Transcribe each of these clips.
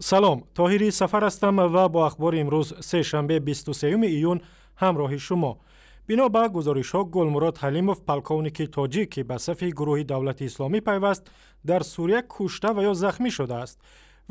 Салом, Тоҳири Сафар ҳастам ва бо ахбори имрӯз, сешанбе, 23 июн, ҳамроҳи шумо. Бино ба гузоришҳо, Гулмурод Ҳалимов, полковники тоҷик, ки ба сафи гурӯҳи Давлати Исломӣ пайваст, дар Сурия кушта ва ё захмӣ шудааст.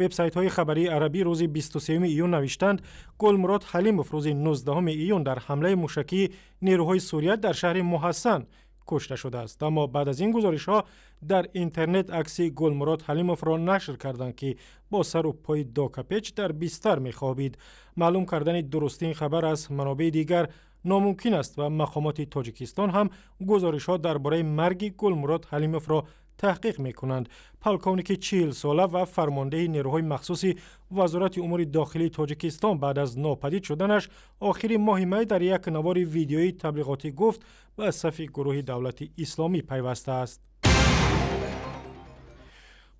Вебсайтҳои хабарии арабӣ рӯзи 23 июн навиштанд, Гулмурод Ҳалимов рӯзи 19 июн дар ҳамлаи мушакии нерӯҳои Сурия дар шаҳри Муҳассан кушта шудааст. Аммо баъд аз ин гузоришҳо дар интернет акси Гулмурод Ҳалимовро нашр карданд, ки бо сару пои докапеч дар бистар мехобид. Маълум кардани дурустии ин хабар аз манобеи дигар номумкин аст ва мақомоти Тоҷикистон ҳам гузоришҳо дар бораи марги Гулмурод Ҳалимовро таҳқиқ мекунанд. Полковники 40-сола ва фармондеҳи нерӯҳои махсуси Вазорати умури дохилии Тоҷикистон баъд аз нопадид шуданаш охири моҳи май дар як навори видеоии таблиғотӣ гуфт, ба сафи гурӯҳи Давлати Исломӣ пайвастааст.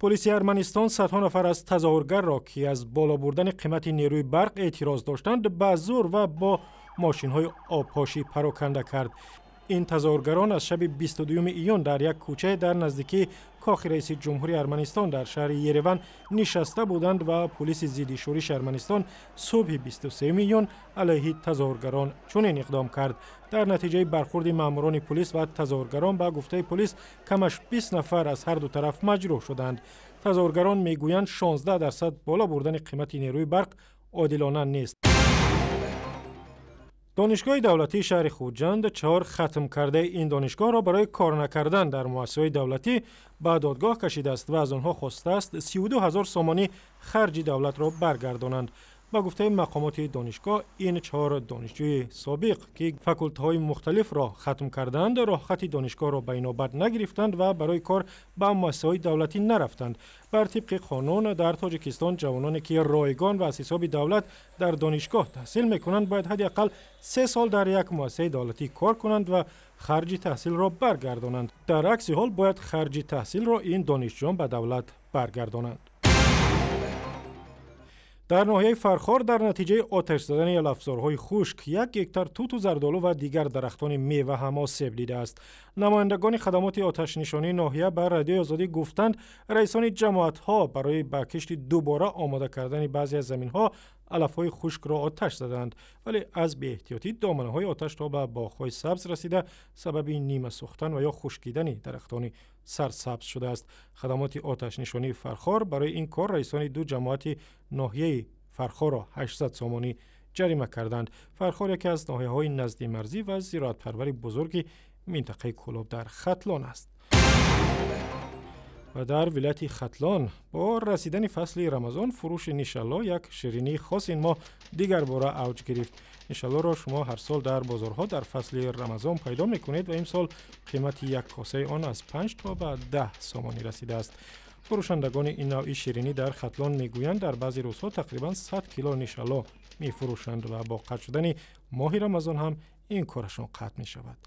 Полиси Арманистон садҳо нафар аз тазоҳургарро, ки аз боло бурдани қимати нерӯи барқ эътироз доштанд, ба зур ва бо мошинҳои обпошӣ пароканда кард. Ин тазоҳургарон аз шаби 22 июн дар як кӯчае дар наздикии кохи раиси ҷумҳури Арманистон дар шаҳри Ереван нишаста буданд ва пулиси зидди шӯриши Арманистон субҳи 23 июн алайҳи тазоҳургарон чунин иқдом кард. Дар натиҷаи бархурди маъмурони пулис ва тазоҳургарон, ба гуфтаи пулис, камаш 20 нафар аз ҳар ду тараф маҷрӯҳ шуданд. Тазоҳургарон мегӯянд, 16% боло бурдани қимати нерӯи барқ одилона нест. Донишгоҳи давлатии шаҳри Хуҷанд чаҳор хатмкардаи ин донишгоҳро барои кор накардан дар муассисаҳои давлатӣ ба додгоҳ кашидааст ва аз онҳо хостааст, 32 000 сомонӣ харҷи давлатро баргардонанд. Ба гуфтаи мақомоти донишгоҳ, ин чаҳор донишҷӯи собиқ, ки факултаҳои мухталифро хатм кардаанд, роҳхати донишгоҳро ба инобат нагирифтанд ва барои кор ба муассисаҳои давлатӣ нарафтанд. Бар тибқи қонун дар Тоҷикистон, ҷавононе, ки ройгон ва аз ҳисоби давлат дар донишгоҳ таҳсил мекунанд, бояд ҳадди ақал 3 сол дар як муассисаи давлатӣ кор кунанд ва харҷи таҳсилро баргардонанд. Дар акси ҳол бояд харҷи таҳсилро ин донишҷӯён ба давлат баргардонанд. Дар ноҳияи Фархор дар натиҷаи оташ задани алафзорҳои хушк 1 гектар туту зардолу ва дигар дарахтони мева ҳам осеб дидааст. Намояндагони хадамоти оташнишонии ноҳия ба Радиои Озодӣ гуфтанд, раисони ҷамоатҳо барои ба кишти дубора омода кардани баъзе аз заминҳо алафҳои хушкро оташ заданд, вале аз беэҳтиётӣ доманаҳои оташ то ба боғҳои сабз расида, сабаби нима сӯхтан ва ё хушкидани дарахтони сарсабз шудааст. Хадамоти оташнишонии Фархор барои ин кор раисони ду ҷамоати ноҳияи Фархорро 800 сомонӣ ҷарима карданд. Фархор яке аз ноҳияҳои наздимарзӣ ва зироатпарвари бузурги минтақаи Кӯлоб дар Хатлон аст. Ва дар вилояти Хатлон бо расидани фасли Рамазон фурӯши нишалло, як ширинии хос, ин моҳ дигарбора авҷ гирифт. Нишаллоро шумо ҳар сол дар бозорҳо дар фасли Рамазон пайдо мекунед ва имсол қимати як косаи он аз 5 то ба 10 сомонӣ расидааст. Фурӯшандагони ин навъи ширинӣ дар Хатлон мегӯянд, дар баъзе рӯзҳо тақрибан 100 кило нишалло мефурӯшанд ва бо қатъ шудани моҳи Рамазон ҳам ин корашон қатъ мешавад.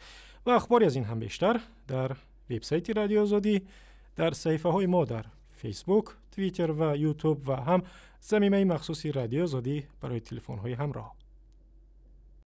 Ва ахбори аз ин ҳам бештар дар вебсайти Радиои Озодӣ, дар саҳифаҳои мо дар Фейсбук, Твиттер ва Ютуб ва ҳам замимаи махсуси Радиои Озодӣ барои телефонҳои ҳамроҳ.